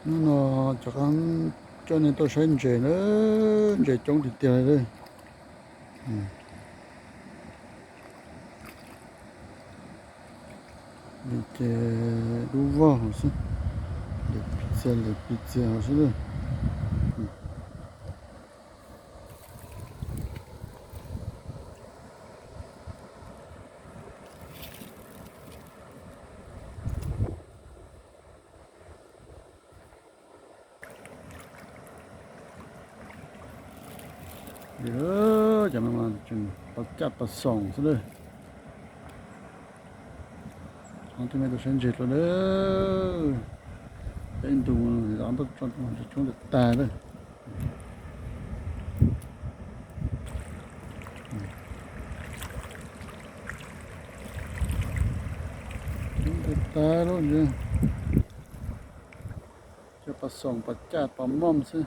Hnub no rov qab coj nej tuaj saib ntses na, ntses coob tiag tiag li. Li ces dub vog hauv xwb, lawv piv txias lawv piv txias hauv xwb. Cov no mas tseem pos caj pos xoom xwb lawm. Cov no thiaj me tus saib ntses dua lawm. Peb ntus tso coob tag tag lawm. Coob tag tag lawm. Cov pos xoom pos caj pos mooj xwb.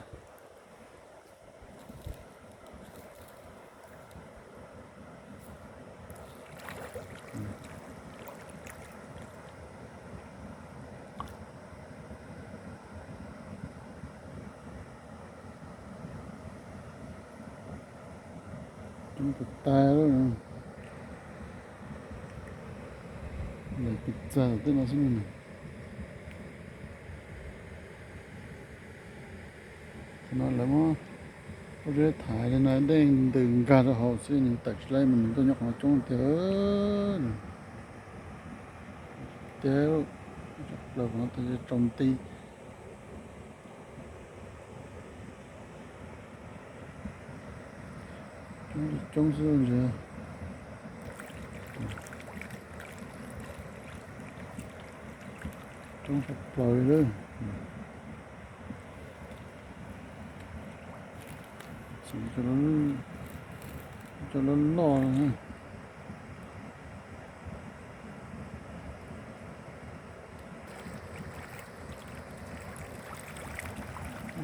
Coob tag tag lawm. Lawv piv txav tej no xwb. Qhov no lawv muab pob zeb thaiv li no dej ntws nkag rau hauv xwb, nws tawm tsis laib mas nws tuaj nyob qhov no coob tiag. Tiag, plaws qhov no tau tsau nti. Coob li coob xwb ntag. Coob tshaj plaws li lawm. Cov loj loj.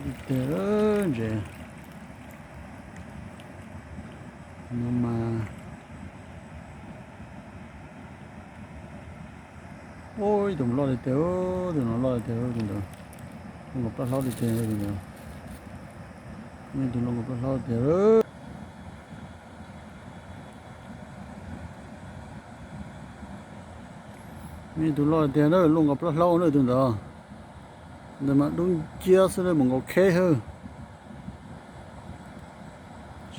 Tiag tiag ntses no mas. Ub, ib tug loj li tiag, tus no loj li tiag tus ntawd. Loj nkaus plaub hlaub li tiag tus ntawd. Ib tug loj nkaus plaub hlaub tiag. Ib tug loj li tiag na, loj nkaus plaub hlaub na tus ntawd. Ntawd mas dub nciab xwb na, mus nkaus kheb hawb.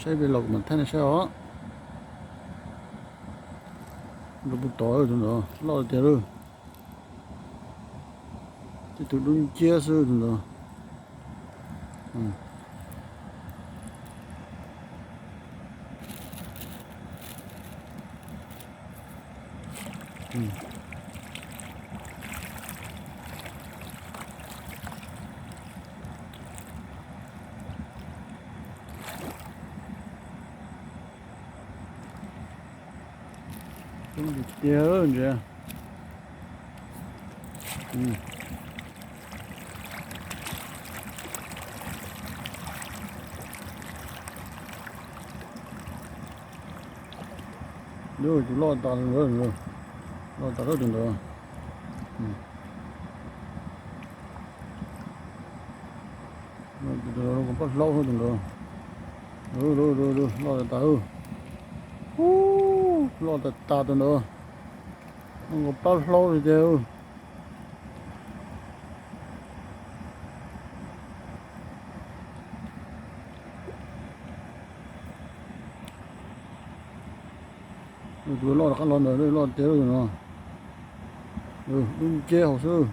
Saib pem los kuv mam thaij nej saib os. Nroo puag tod tus ntawd loj li tiag lauj. Tib tug dub nciab xwb tus ntawd. Coob tiag tiag ntses. Tus loj tas, loj tas tus ntawd. Tus loj nkaus plaub hlaub tus ntawd. Loj tas tas. Ub, loj tas tas tus ntawd. Loj nkaus plaub hlaub li tiag. Tus loj rov qab los ntawd, loj tiag tus no. Dub nciab hauv xwb.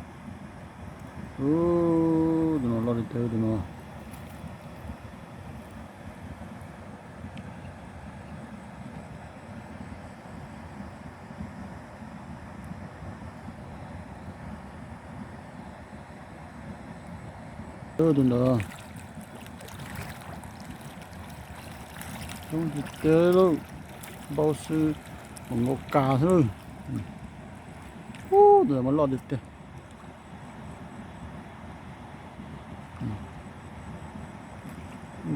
Tus no loj li tiag tus no. Tus ntawd coob tiag tiag lauj, npau xwb, npaum nkaus kas xwb. Ub, tus ntawd mas loj tiag tiag.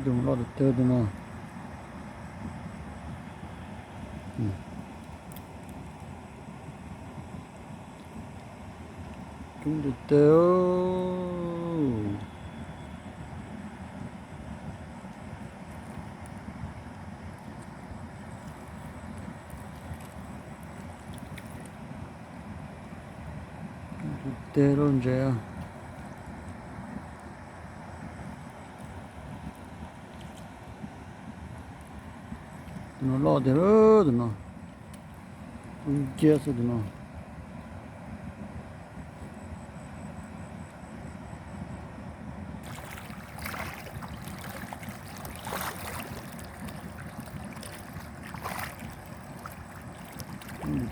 Tus loj tiag tiag tus no. Coob tiag tiag. Teg loj ntses. Tus no loj tiag, tus no. Lub nciab xwb tus no.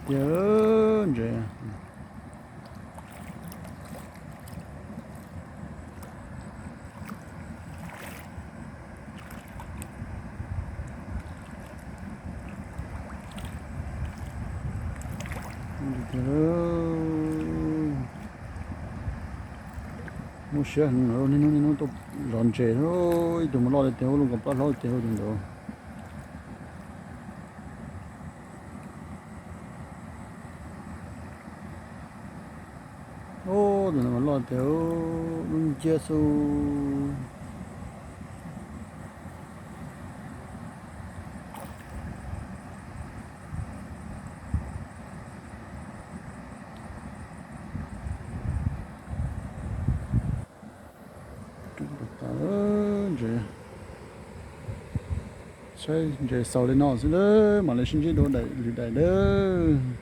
Tiag ntses. Muaj siab heev, niaj hnub niaj hnub tuaj zov ntses, ib tug mas loj tiag tiag, lub nkaus plaub hlob tiag tus ntawd. Tus no mas loj tiag, lub nciab xwb. Ntses, saib ntses xaus li no xwb, mam li sib ntsib dua daim lwm daim nawb.